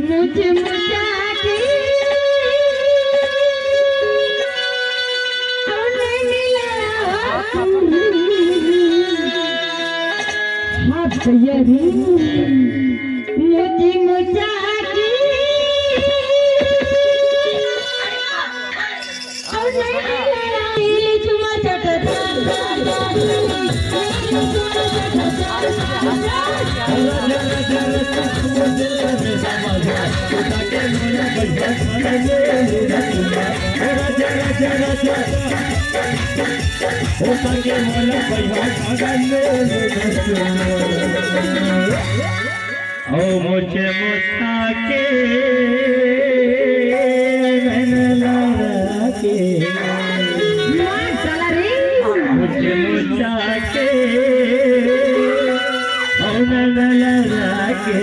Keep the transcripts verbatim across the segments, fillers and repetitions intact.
मुझे मुझा के तूने मिला। हाँ भैया रे, मुझे मुझा के ओ मुझे मुझा के नैन लड़ा के, मार साला रे। मुझे मुझा के, ओ नैन लड़ा के।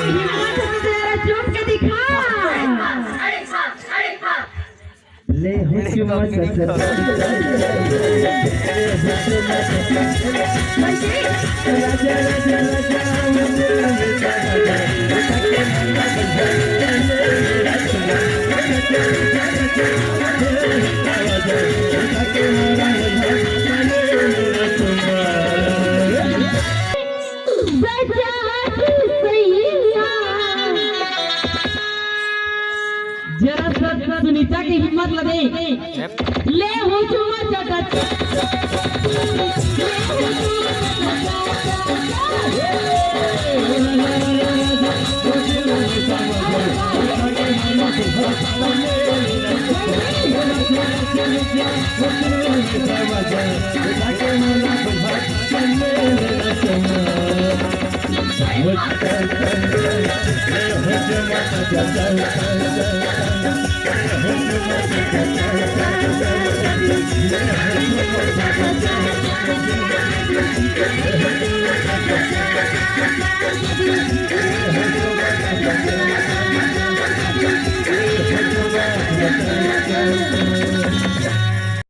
हिम्मत हो तेरा, चुप के दिखा। ले हो चुमा चाचा। जरा सा सुनीता के हिम्मत ला दे। ले हो चुमा चाचा।